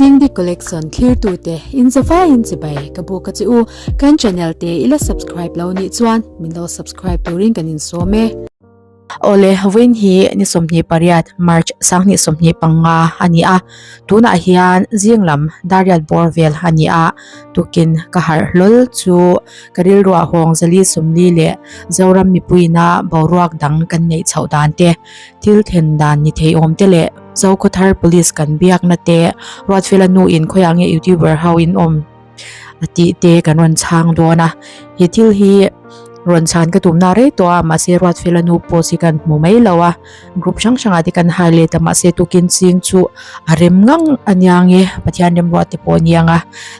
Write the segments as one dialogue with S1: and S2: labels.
S1: Dingdi Collection thlirtute in zavaiin chibai ka buk a che u. Kan channel te i la subscribe lo nih chuan min lo subscribe turin kan insawm e.
S2: Awle, vawiin hi ni 28 March 2025 a ni a, tunah hian zing lam Dariat bawr vel a ni a, tukin ka harh hlawl chu ka rilruah hawng zali 40 leh Zoram mipuiina boruak dang kan neih chhoh dan te, thil then dan ni thei awm te leh Zokhawthar Police kan biakna te, Ruatfela nu in khawiah nge YouTuber ho in awm a tih te kan rawn chhang dawn a, he thil hi rawn chhan ka tumna rei tawh a mahse Ruatfela nu post hi kan hmu mai lo a, group hrang hrangah te kan hai let a mahse tukin ching chu a rem ngang a nia nge Pathian remruat te pawh a nia ang a,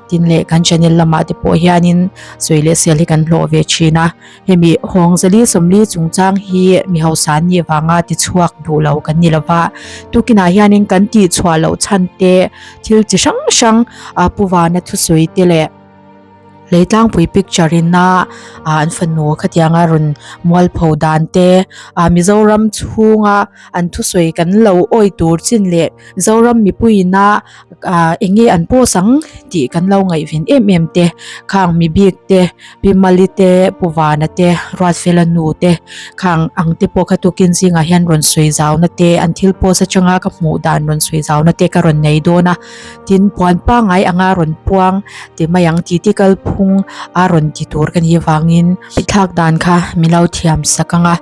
S2: tin leh kan channel lamah te pawh hianin sawi leh sel hi kan hlawh ve thin a. Hemi hawng zali 40 chungchang hi mi hausa an nih vanga tichhuak duh lo kan ni lova, tukinah hianin kan tihchhuah loh chhan te thil chi hrang hrang ah Pu Vana thusawi te leh Leitlangpui picture ina ah an fanu khatianga rawn mualpho dan te ah Mizoram chhunga an thusawi kan lo awi tur chin leh Zoram mipuiina ah eng nge an post ang tih kan lo ngaihven em em te khang mi bik te Pi Mali te Pu Vana te Ruatfela nu te khang ang te pawh kha tukin zingah hian rawn sawi zauna te an thil post atanga ka hmuh dan rawn sawi zauna te ka rawn nei dawn a tin puan pangai anga rawn puang ti mai ang titi kalphung a rawn ti tur ka nih avangin thlak dan kha min lo thiam sak ang a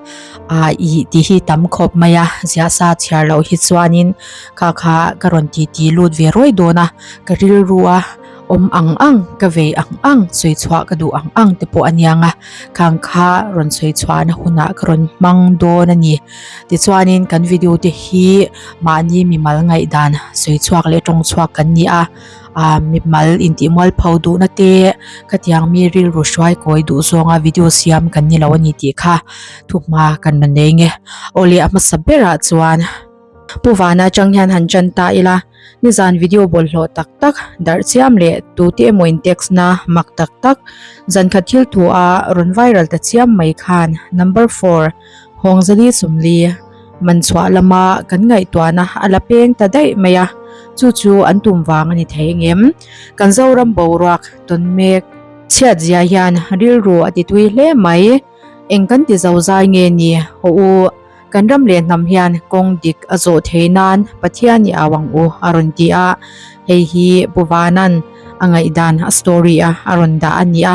S2: ah ih tih hi tam khawp mai a ziah sa chhiar loh hi chuanin kha kha ka rawn titi lut ve ruai dawn a ka rilru a awm ang ang ka vei ang ang sawi chhuah ka duh ang ang te pawh a niang a khang kha rawn sawi chhuahna hunah ka rawn hmang dawn a ni tichuanin kan video te hi mahni mimal ngaihdan sawi chhuak leh tawng chhuak kan ni a ah mimal intih mualpho duhna te khatiang mi rilru hruai kawi duh zawnga video siam kan ni lo a ni tih kha thuhma kan rawn nei nge awle a hmasa berah chuan. Pu Vana atang hian han tan ta ila, nizan video bawlhhlawh tak tak darh chiam leh tute emaw in text na mak tak tak zankhat thil thu a rawn viral ta chiam mai khan number four Hawngzali 40 man chhuah lama kan ngaihtuahna a la peng ta daih mai a, chu chu an tum vang a ni thei engem? Kan Zoram boruak tawn mek chhiat zia hian rilru a ti tui hle mai, eng kan ti zo zai nge ni haw u? Kan ram leh hnam hian kawng dik a zawh thei nan Pathian i au ang u a rawn ti a, hei hi Pu Vana'n a ngaihdan a story a a rawn dah a ni a.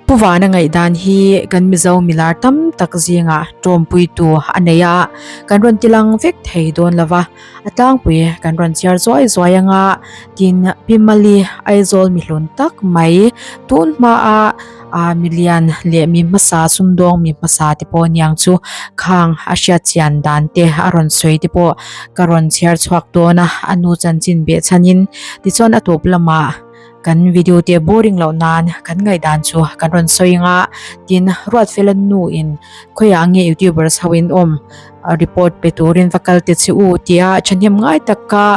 S2: Pu Vana ngaihdan hi kan Mizo milar tam tak zingah tawmpuitu a nei a, kan rawn tilang vek thei dawn lo va, a tlangpui kan rawn chhiar zuai zuai anga tin Pi Mali Aizawl mihlun tak mai tun hmaa Ah milian leh mi hmasa sumdawng mi hmasa te pawh aniang chu khang a hriat chian dan te a rawn sawi te pawh ka rawn chhiar chhuak dawn a a nu chanchin beh chhanin tichuan a tawp lamah kan video te boring loh nan kan ngaihdan chu kan rawn sawi ang a tin Ruatfela nu in khawiah nge youtubers ho in awm report pe turin va kal te che u tia thahnem ngai taka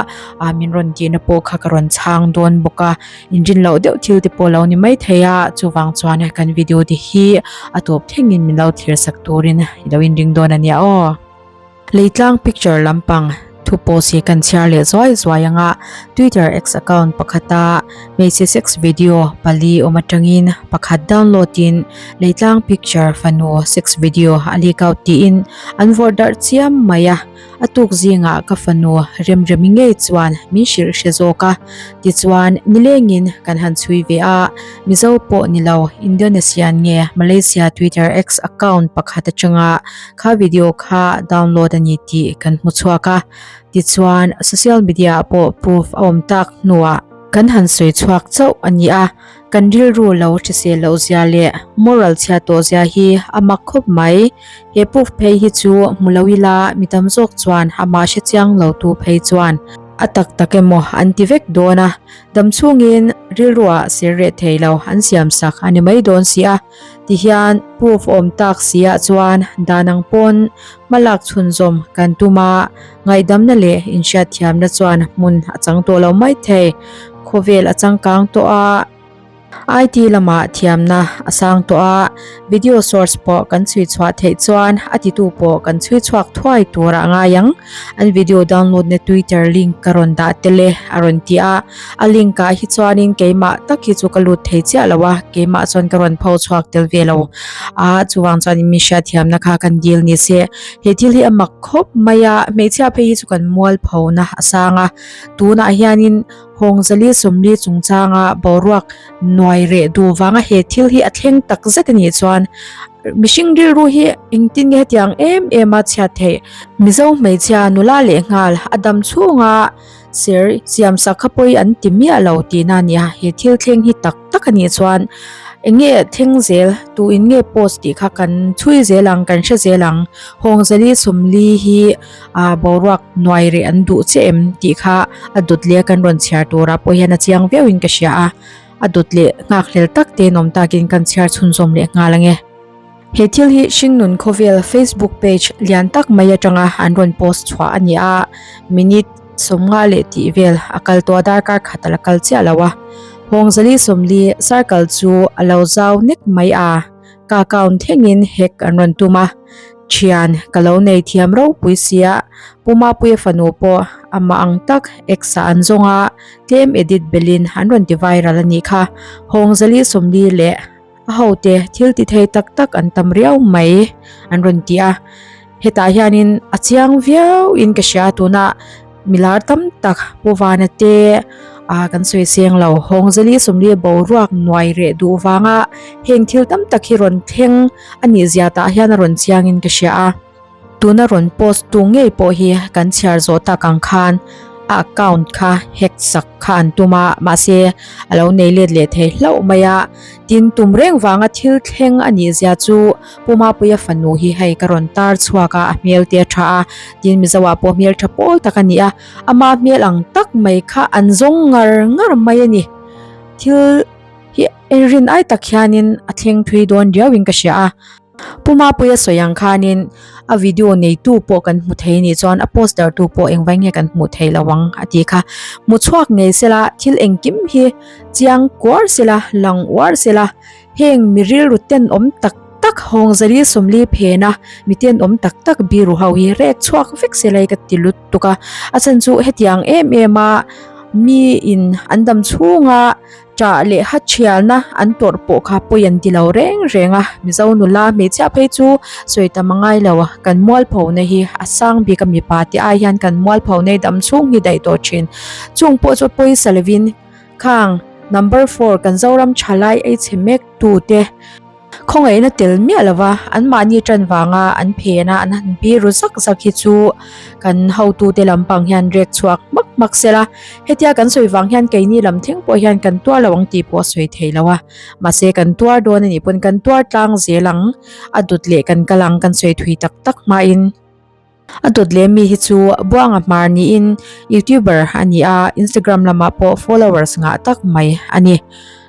S2: ah min rawn tihna pawh kha ka rawn chhang dawn bawk a. Inrin loh deuh thil te pawh lo ni mai thei a, chuvang chuan kan video te hi a tawp thlengin min lo thlir sak turin i lo inring dawn a nia aw. Leitlang picture lampang thu post hi kan chhiar leh zuai zuai ang a, Twitter X account pakhata hmeichhe sex video pali awm atangin pakhat download in Leitlang picture fanu sex video a leak out tiin an vawrh darh chiam mai a. A tuk zingah ka fanu Remremi ngei chuan min hrilh hre zawk a, tichuan nilengin kan han chhui ve a, Mizo pawh ni lo Indonesian nge Malaysia Twitter X account pakhat atanga kha video kha download a ni tih kan hmu chhuak a, tichuan social media ah pawh proof a awm tak hnuah kan han sawi chhuak chauh a ni a. Kan rilru lo hrisel loh zia leh moral chhia tawh zia hi a mak khawp mai. He proof phei hi chu hmu lo ila mi tam zawk chuan amah hre chiang lo tu phei chuan a tak tak emaw an ti vek dawn a, dam chhungin rilruah ser reh thei lo an siam sak a ni mai dawn si a. Tihian proof awm tak si ah chuan dan ang pawn hma lak chhunzawm kan tum a, ngaihdamna leh inhriatthiamna chuan hmun a chang tawh lo mai thei. Khawvel a changkang tawh a. IT lamah thiamna a sang tawh a, video source pawh kan chhui chhuah theih chuan a titu pawh kan chhui chhuak thuai tur ah ngai ang. An video download na Twitter link ka rawn dah tel e a rawn ti a, a link ah hi chuanin keimah tak hi chu ka lut thei chiah lo a, keimah chuan ka rawn pho chhuak tel ve lo a, chuvang chuan mi hriatthiamna kha kan dil ni se. He thil hi a mak khawp mai a, hmeichhia phei hi chu kan mualpho na a sang a, tunah hianin Hawngzali 40 chungchanga boruak nuai reh duh vanga he thil hi a thleng tak zet a nih chuan mihring rilru hi engtin nge hetiang em em a chhiat theih? Mizo hmeichhia nula leh nghal a dam chhunga ser siam sak kha pawi an ti miah lo tihna a ni a, he thil thleng hi tak tak a nih chuan eng nge thleng zel tuin nge post tih kha kan chhui zel ang kan hre zel ang. Hawngzali 40 hi ah boruak nuai reh an duh che em tih kha a dawt leh a kan rawn chhiar turah pawh hian a chiang viau in ka hria a, a dawt leh nghak hlel tak te an awm takin kan chhiar chhunzawm leh nghal ange. He thil hi Hringnun Khawvel Facebook page lian tak mai atanga an rawn post chhuah a ni a, minute 50 leh tih vel a kal tawh a darkar khat a la kal chiah lo a, Hawngzali 40 circle chu a lo zau nek mai a. Ka account thlengin hack an rawn tum a, thian ka lo nei thiam ropui sia, Pu Mapuia fanu pawh amah ang tak ex ah an zawng a, tlem edit belhin an rawn ti viral a nih kha, Hawngzali 40 leh a hote thil ti thei tak tak an tam riau mai an rawn ti a, hetah hianin a chiang viau in ka hria tuna Milar tam tak Pu Vana te ah kan sawi seng lo. Hawngzali 40 boruak nuai reh duh vanga heng thil tam tak hi rawn thleng a nih zia tah hian a rawn chiangin ka hria a. Tuna rawn post tu ngei pawh hi kan chhiar zawh tak ang khan a account kha hack sak kha an tum a, mahse a lo nei let leh thei hlauh mai a. Tin, tum reng vanga thil thleng a nih zia chu Pu Mapuia fanu hi hei ka rawn tar chhuak a, a hmel te a tha a, tin Mizo ah pawh hmel tha pawl tak a ni a, ama hmel ang tak mai kha an zawng ngar ngar mai a ni. Thil hi rin ai tak hianin a thleng thui dawn riau in ka hria a. Pu Mapuia sawi ang khanin a video neitu pawh kan hmu thei anih chuan a poster tu pawh engvai nge kan hmuh theih lo ang a tih kha. Hmu chhuak ngei sela thil engkim hi chiang kuar sela lang uar sela Heng mi rilru tenawm tak tak Hawngzali 40 phena mi tenawm tak tak biru ho hi rek chhuak vek se lai ka ti lut tuk a, a chhan chu hetiang em em a mi in an dam chhunga ṭah leh ha ṭhialna an tawrh pawh kha pawi an ti lo reng reng a, Mizo nula hmeichhia phei chu sawi tam a ngai lo a, kan mualphona hi a sang bik a mipa te ai hian kan mualphona hi dam chhung hi daih tawh ṭhin, chung pawh chu pawisa lovin. Khang number four kan Zoram thalai ei chhe mek tu te khawngaihna tel miah lova anmahni tan vanga an phen a an han bi ru zak zak hi chu kan hotu te lampang hian rek chhuak hmak hmak sela hetia kan sawi vang hian keini lam thleng pawh hian kan tuar lo ang tih pawh a sawi thei lo a mahse kan tuar dawn a nih pawn kan tuar tlang zel ang a dawt leh kan kal ang kan sawi thui tak tak hmain. A dawt leh mi hi chu Buanga hmar niin YouTuber a ni a, Instagram lamah pawh followers ngah tak mai a ni.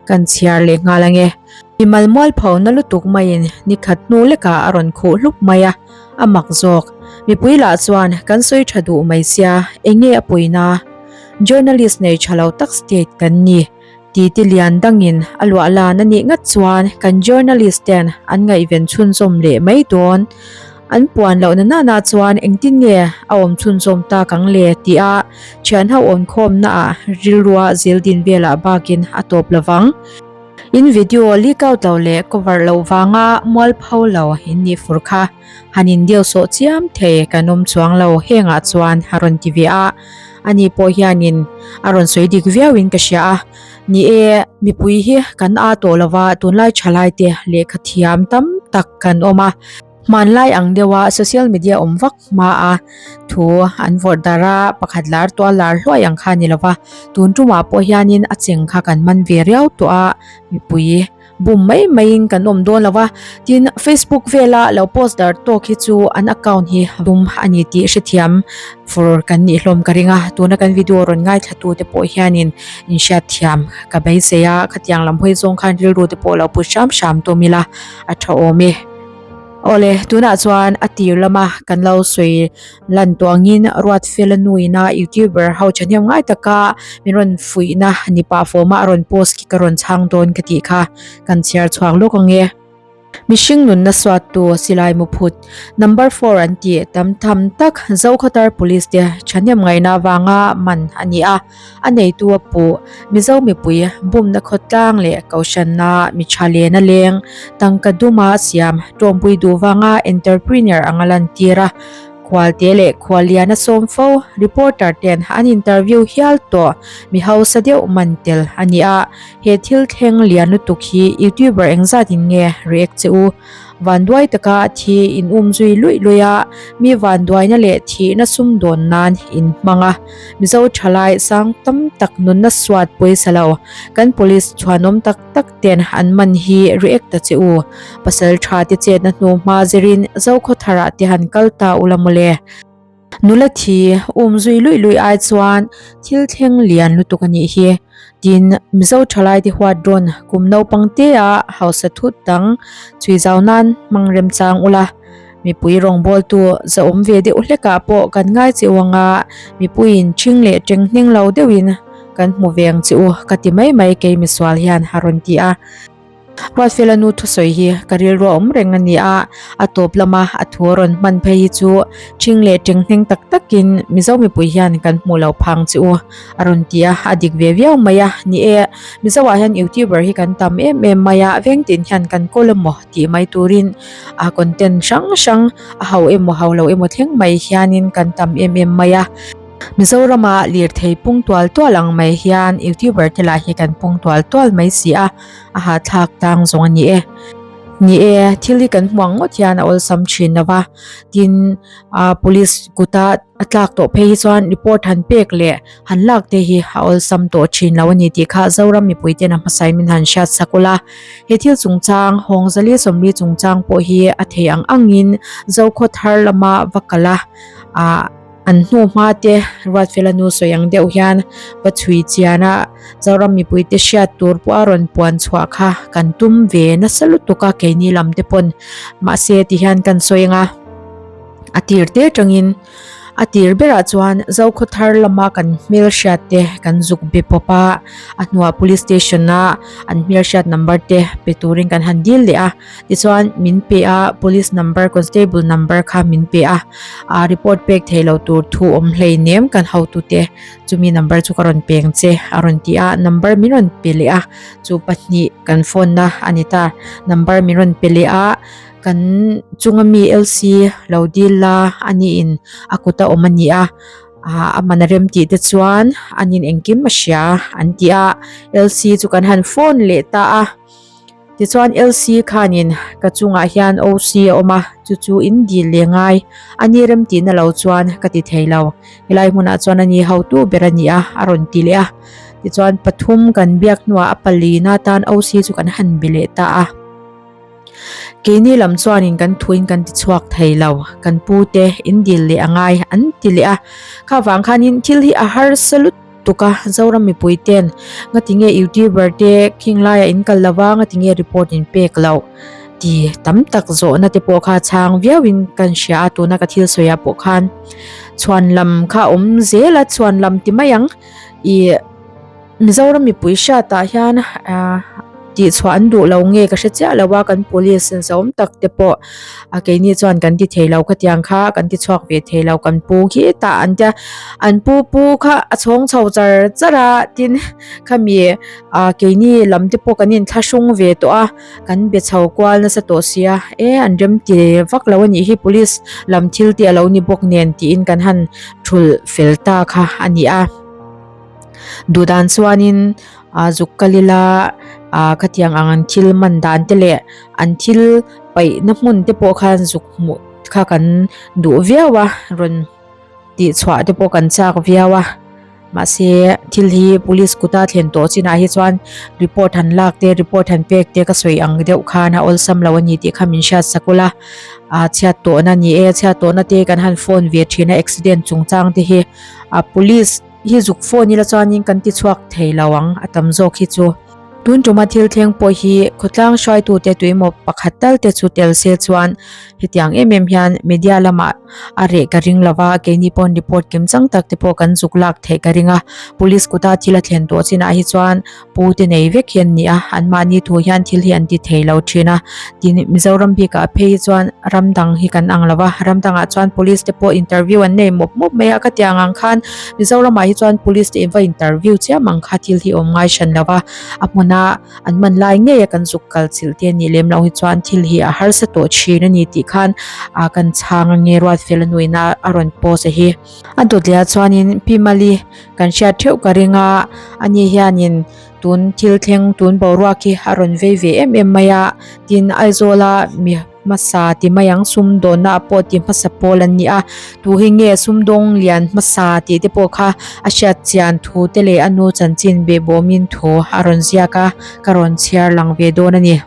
S2: Kan chhiar leh nghal ange. Mimal mualpho na lutuk maiin nikhat hnu lekah a rawn khuh hlup mai a, a mak zawk. Mipui lah chuan kan sawi tha duh mai sia, enge a puina? Journalist nei tha lo tak state kan ni. Titi lian dangin a luah lan a nih ngat chuan kan journalist ten an ngaihven chhunzawm leh mai dawn. An puan lohna nana chuan engtin nge a awm chhunzawm tak ang le tih a thian ho awmkhawmna ah rilrua zildin velah bakin a tawp lovang. In video leak out lo leh cover loh vanga mualpho lo in nih fur kha han in deu sawh chiam thei kan awm chuang lo hengah chuan a rawn ti ve a. Ani pawh hianin a rawn sawi dik viauin ka hria a, ni e, mipui hi kan a tawh lova tunlai thalai te lehkha thiam tam tak kan awm a, hmanlai ang deuha social media awm vak hma a thu an vawrh darh a, pakhat lar tawh a lar hluai ang kha a ni lova, tun tumah pawh hianin a cheng kha kan man ve riau tawh a, mipui. Bum mai maiin kan awm dawn lo a, tin Facebook vela lo post dar tawk hi chu an account hi dum a ni tih hrethiam fur kan nih hlawm ka ring a, tuna kan video rawn ngaithla tu te pawh hianin in hriatthiam ka beisei a, khatiang lam hawi zawng khan rilru te pawh lo put hram hram tum ila a tha awm e. Awle, tunah chuan a tir lama kan lo sawi lan tawh angin Ruatfela nuina youtuber ho thahnem ngai taka min rawn fuihna ni pah fawma a rawn post khi ka rawn chhang dawn ka tih kha kan chhiar chhuak lawk ang e. Mihring nunna suattu silai muphut number four an tih tam tham tak Zokhawtar Police te thahnem ngaihna avanga man a ni a, a neitu a puh. Mizo mipui bumna khawtlang leh kohhranna mi tha lena leng tangka duma siam tawmpui duh vanga entrepreneur anga lantir a, khualte leh khuallian a sawm fo. Reporter ten an interview hial tawh mi hausa deuh man tel a ni a, he thil thleng lian lutuk hi youtuber engzat in nge react che u? Vanduai taka thi in um zui luih luih a, mi vanduaina leh thihna sumdawn nan in hmang a. Mizo thalai sang tam tak nunna suat pawisa lo, kan police chhuanawm tak tak ten an man hi react ta che u. Pasal tha te chetna hnu hma zirin Zokhawtharah te han kal ta ula mawle. Nula thi um zui luih luih ai chuan thil thleng lian lutuk a nih hi. Tin, Mizo thalai te huat rawn kum naupang te a hausa thut dang chhui zau nan hmang remchang ula. Mipui rawngbawltu zahawm ve deuh hlekah pawh kan ngai che u anga mipuiin ṭhing leh ṭeng hneng lo deuhin kan hmu ve ang che u ka ti mai mai kei misual hian a rawn ti a. Ruatfela nu thusawi hi ka rilru a awm reng a ni a, a tawp lama a thu a rawn hman phei hi chu ṭhing leh ṭeng hneng tak takin Mizo mipui hian kan hmuh lo phang che u a rawn ti a, a dik ve viau mai a. Ni e, Mizo ah hian YouTuber hi kan tam em em mai a, veng tin hian kan kawl emaw tih mai turin a content hrang hrang a ho emaw ho lo emaw thleng mai hianin kan tam em em mai a. Mizorama lirthei pung tual tual ang mai hian YouTuber te lah hi kan pung tual tual mai si a, a hahthlak tang zawng a ni e. Ni e, thil hi kan hmuang ngawt hian a awlsam thin lo va, tin ah police kuta a tlak tawh phei hi chuan report han pek leh han lak te hi a awlsam tawh thin lo a ni tih kha Zoram mipui ten a hmasain min han hriat sak ula. He thil chungchang, Hawngzali sawmli chungchang pawh hi a thei ang angin Zokhaw thar lama va kal a, ah An hnu hma te Ruatfela nu sawi ang deuh hian va chhui chian a, Zoram mipui te hriat tur pawh a rawn puan chhuah kha kan tum ve nasa lutuk a keini lam te pawn mahse ti hian kan sawi ang a, a tir te atangin a tir berah chuan Zokhaw thar lama kan hmelhriat te kan zuk be pawp a, a hnuah police station a an hmelhriat number te pe turin kan han dil leh a. Tichuan min pe a, police number, constable number kha min pe a, ah report pek theih loh tur thu awm hlei nem kan hotute chumi number chu ka rawn peng che a rawn ti a, number min rawn pe leh a, chu pahnih kan phone na a ni ta, number min rawn pe leh a, kan chunga mi LC lo dil la a niin a kuta awm a ni a, ah a man a rem tih te chuan anin engkim a hria an ti a, LC chu kan han phone leh ta a. Tichuan LC khanin ka chungah hian OC a awm a, chu chu in dil leh ngai. A ni rem tihna lo chuan ka ti thei lo. Helai hmunah chuan a ni hotu ber a ni a, a rawn ti leh a. Tichuan pathum kan biak hnuah a palina tan OC chu kan han be leh ta a. Keini lam chuanin kan thuin kan ti chhuak thei lo, kan pu te in dil leh a ngai an ti leh a. Kha vang khanin thil hi a harsa lut. tuk a, Zoram mipui ten ngatinge youtuber te khing laiah in kal lova ngatinge report in pek loh ti tam tak zawhna te pawh kha chhang viau in kan hria a tuna ka thil sawi ah pawh khan chhuan lam kha a awm zel a chhuan lam ti mai ang ih Mizoram mipui hriat ah hian ah tih chhuah an duh lo nge ka hre chiah lo a kan police zawm tak te pawh a keini chuan kan ti thei lo khatiang kha kan ti chhuak ve thei lo kan pu khi tah an tia an pu pu kha a chhawng chho char char a tin khami ah keini lam te pawh kan inthlahrung ve tawh a kan be chho kual nasa tawh sia e an rem ti vak lo a nih hi police lam thil te a lo ni bawk nen tiin kan han thulh fel ta kha a ni a duhdan chuanin. ah zuk kal ila ah khatiang ang an thil man dan te leh an thil paihna hmun te pawh khan zuk hmuh kha kan duh viau a rawn tih chhuah te pawh kan chak viau a mahse thil hi police kuta thlen tawh chinah hi chuan report han lak te report han pek te ka sawi ang deuh khan a awlsam lo a ni tih kha min hriat sak ula ah chhiat tawhna ni e chhiat tawhna te kan han phone ve thin a accident chungchang te hi ah police. Hi zuk phone ila chuanin kan ti chhuak thei lo ang a tam zawk hi chu. Tun tuma thil thleng pawh hi khawtlang hruaitute tuimaw pakhat tal te chu tel se chuan hetiang em em hian media lamah a reh ka ring lova, keini pawn report kim chang tak te pawh kan zuk lak theih ka ring a. Police kuta thil a thlen tawh chinah hi chuan pu te nei vek hi an ni a, anmahni thu hian thil hi an ti thei lo thin a. Tin, Mizoram bikah phei hi chuan ram dang hi kan ang lo va, ram dangah chuan police te pawh interview an nei mawp mawp mai a, ka tiang ang khan Mizoramah hi chuan police te in va interview chiam ang kha thil hi awm ngai hran lo va, a hmuna an hman lai ngei a kan zuk kal chilh te anih lem loh hi chuan thil hi a harsa tawh thin a ni tih khan ah kan chhang ange Ruatfela nuin a a rawn post a hi. A dawt leh ah chuanin Pi Mali kan hriat theuh ka ring a, ani hianin tun thil thleng tun boruak hi a rawn vei ve em em mai a, tin Aizawl a mi hmasa ti mai ang sumdawnna ah pawh ti hmasa pawl an ni a, tu hi nge sumdawng lian hmasa tih te pawh kha a hriat chian thu te leh a nu chanchin behbawmin thu a rawn ziak a, ka rawn chhiar lang ve dawn a ni.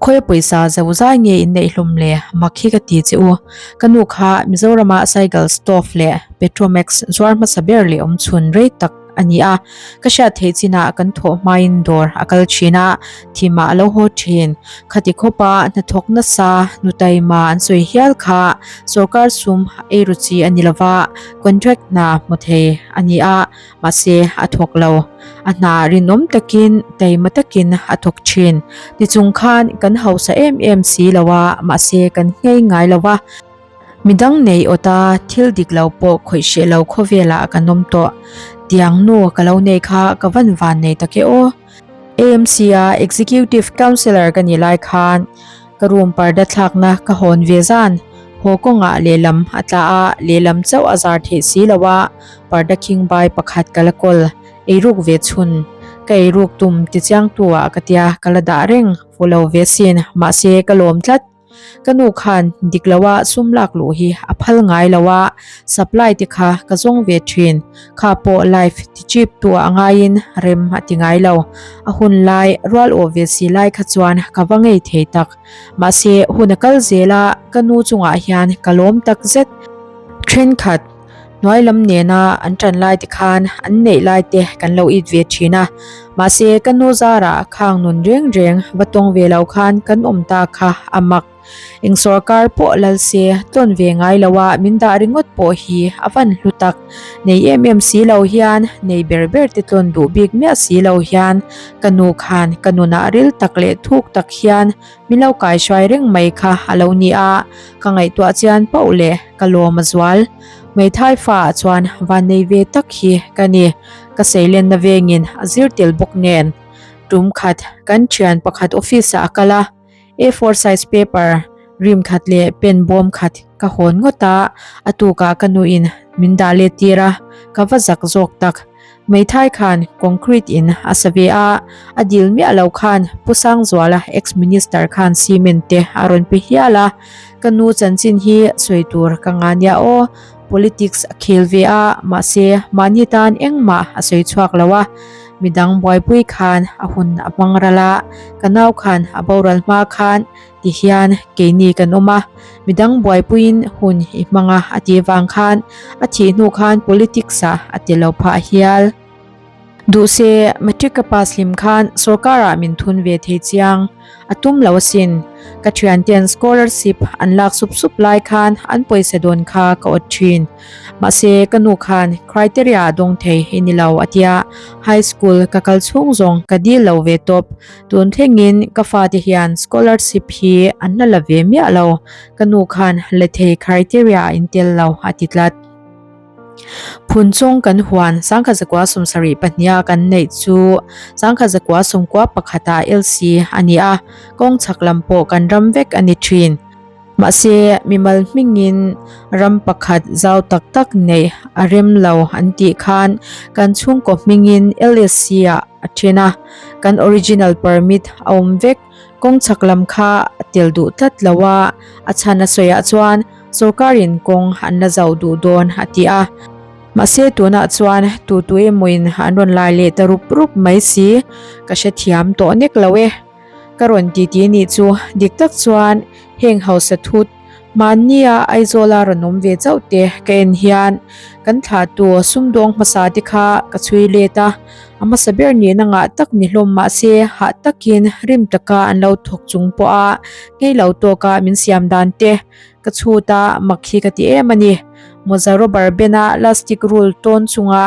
S2: Khawi pawisa zo zai nge in neih hlawm le? Mak hi ka ti che u. Ka nu kha Mizorama Cycle Stove leh Petromax zuar hmasa ber leh awm chhun rei tak a ni a. Ka hriat theih chinah kan thawh hmain dawr a kal thin a, thimah a lo haw thin. Khati khawpa hnathawk nasa nu taima an sawi hial kha sorkar sum eiru chi a ni lova, contract hna hmu thei a ni a. Mahse, a thawk lo. A hna rinawm takin, taima takin a thawk thin. Tichung khan kan hausa em em si lo a, mahse kan nghei ngai lo a. Midang nei awta thil dik lo pawh khawih hreh lo khawvelah kan awm tawh. Tiang nu ka lo nei kha ka van van nei tak e aw. AMC-a Executive Councillor ka nih lai khan Ka room parda thlakna ka hawn ve zan. Haw kawngah lehlam a tla a, lehlam chauh a zar theih si lo a, parda khingbai pakhat ka la kawl, eiruk ve chhun. Ka eiruk tum tichiangtu ah ka tia ka la dah reng, fu lo ve sin, mahse ka lawm tlat. Ka nu khan dik lo a sum lak luh hi a phal ngai lo a, supply te kha ka zawng ve thin. Kha pawh life ti cheap tu ah ngaiin rem a ti ngai lo. A hun lai rual awh ve si lai kha chuan ka va ngei thei tak. Mahse hun a kal zel a, ka nu chungah hian ka lawm tak zet. Thenkhat hnuai lam nena an tan lai te khan an neih lai te kan lo it ve thin a. Mahse ka nu zarah khang nun reng reng va tawng ve lo khan kan awm ta kha a mak. Eng sawrkar pawh lal se tlawn ve ngai lo a min dah ringawt pawh hi a van hlu tak. Nei em em si lo hian, nei ber ber te tlawn duh bik miah si lo hian ka nu khan ka nunah ril tak leh thuk tak hian min lo kaihruai reng mai kha a lo ni a, ka ngaihtuah chian pauh leh ka lawm a zual. Hmeithai fa ah chuan van nei ve tak hi ka ni. Ka seilenna vengin a zir tel bawk nen. Tum khat kan thian pakhat office ah a kal a. A4 size paper rim khat leh pen bawm khat ka hawn ngawt a, a tukah ka nuin min dah let tir a, ka va zak zawk tak. Hmeithai khan concrete in a sa ve a, a dil miah lo khan Pu Sangzuala ex minister khan cement te a rawn pe hial a, ka nu chanchin hi sawi tur ka ngah nia aw, politics a khel ve a, mahse mahni tan engmah a sawi chhuak lo a, midang buaipui khan a hun a hmang ral a, ka nau khan a boral hma khan ti hian keini kan awm a, midang buaipuiin hun i hmang a a tih vang khan a thih hnu khan politics ah a ti lo phah hial. Duh se, matric ka pass hlim khan sorkar ah min thun ve thei chiang. A tum lo asin. Ka thianten scholarship an lak sup sup lai khan an pawisa dawn kha ka awt thin. Mahse, ka nu khan criteria a dawng thei i ni lo a tia, high school ka kal chhung zawng ka dil lo ve tawp. Tun thlengin ka fate hian scholarship hi an la la ve miah lo. Ka nu khan la thei criteria a intel lo a ti tlat. Phun chung kan huan sangkhat zakua sawmsarih pahniha kan neih chu sangkhat zakua sawmkua pakhatah LC a ni a, kawng chhak lam pawh kan ram vek a ni thin. Mahse, mimal hmingin ram pakhat zau tak tak neih a rem lo an tih khan kan chhungkaw hmingin LSC ah a then a, kan original permit a awm vek. Kawng chhak lam kha a tel duh tlat lo a, a chhan a sawiah chuan Sorkarin kawng an la zauh duh dawn a ti a. Mahse tunah chuan tu tu emawin an rawn lai leh ta rup rup mai si, ka hrethiam tawh nek lo e. Ka rawn ti ti nih chu dik tak chuan heng hausa thut mahnia Aizawla rawn awm ve chauh te ka en hian. Kan thlahtu sumdawng hmasa te kha ka chhui let a, a hmasa ber nihna ngah tak ni hlawm mahse hah takin rim taka an lo thawk chung pawha nghei lo tawka min siam dan te ka chhut a, mak hi ka ti em a ni. Mawza rubber band a lastic rul tawn chunga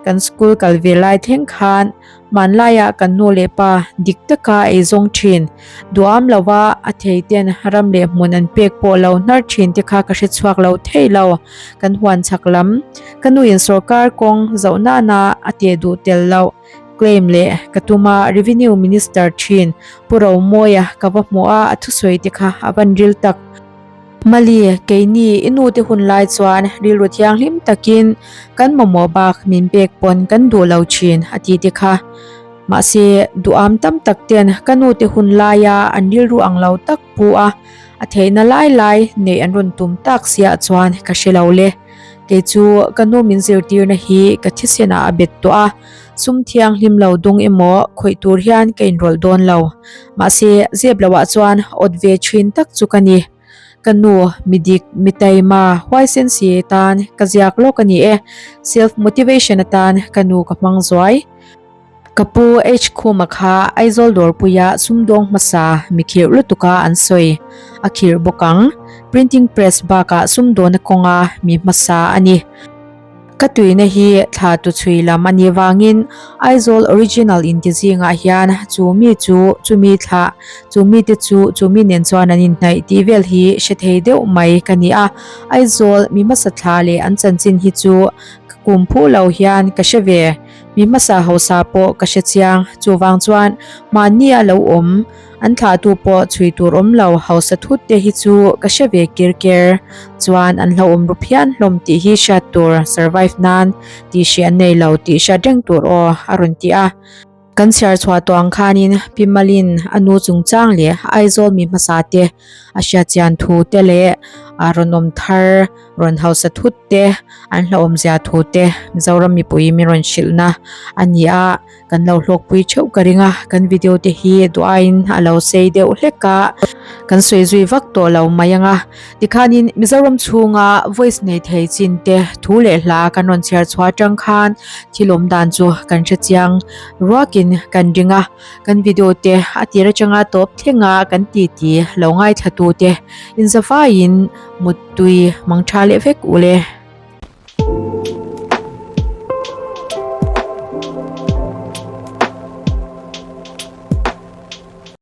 S2: kan school kal ve lai thleng khan hmanlaiah kan nu leh pa dik taka ei zawng thin. Duham lova a thei ten ram leh hmun an pek pawh lo hnar thin te kha ka hre chhuak lo thei lo. Kan huan chhak lam ka nuin sorkar kawng zoh nana a teh duh tel loh claim leh ka tum a Revenue Minister thin Pu Romawia ka va hmuh a a thusawi te kha a van ril tak. Mali, keini i nute hun lai chuan rilru thianghlim takin kan mamawh bak min pek pawn kan duh lo thin a ti te kha. Mahse, duham tam tak ten ka nute hun laia an rilru ang lo tak pu a, a theihna lai lai neih an rawn tum tak siah chuan ka hre lo le. Kei chu ka nu min zirtirna hi ka thisenah a bet tawh a, sum thianghlim lo dung emaw khawih tur hian ka inrawlh dawn lo. Mahse, zep loah chuan awt ve thin tak chu ka ni. Ka nu, mi dik, mi taima, huaisen si tan ka ziak lawk a ni e. Self motivation atan ka nu ka hmang zuai. Ka pu H Khuma kha Aizawl dawrpuia sumdawng hmasa mi khirh lutuka an sawi. A khirh bawk ang. Printing press bakah sumdawna kawnga mi hmasa a ni. Ka tuina hi thla tu chhui lam a nih vangin Aizawl original inti zingah hian chu mi chu chumi thlah, chu mite chu chumi nen chuan an inhnaih tih vel hi hre thei deuh mai ka ni a. Aizawl mi hmasa thla leh an chanchin hi chu ka kum phu lo hian ka hre ve. Mi hmasa hausa pawh ka hre chiang, chuvang chuan mahni a lo awm an thlahtu pawh chhui tur awm lo hausa thut te hi chu ka hre ve kir ker chuan an hlauhawm ru phian hlawm tih hi hriat tur survive nan tih hrih an nei lo tih hriat reng tur aw a rawn ti a. Kan chhiar chhuah tawh ang khanin Pi Malin a nu chungchang leh Aizawl mi hmasa te a hriat chian thu te leh a rawn awm thar rawn hausa thut te an hlauhawm zia thu te Mizoram mipui min rawn hrilhna a ni a, kan lo hlawkpui theuh ka ring a, kan video te hi duhaiin a lo sei deuh hlek a, kan sawi zui vak tawh lo mai ang a, tikhanin Mizoram chhunga voice nei thei chin te thu leh hla kan rawn chhiar chhuah atang khan thil awm dan chu kan hre chiang ruakin kan ring a, kan video te a tir atanga tawp thlenga kan titi lo ngaithla tu te inzavaiin. Muttui mang tha leh vek u le.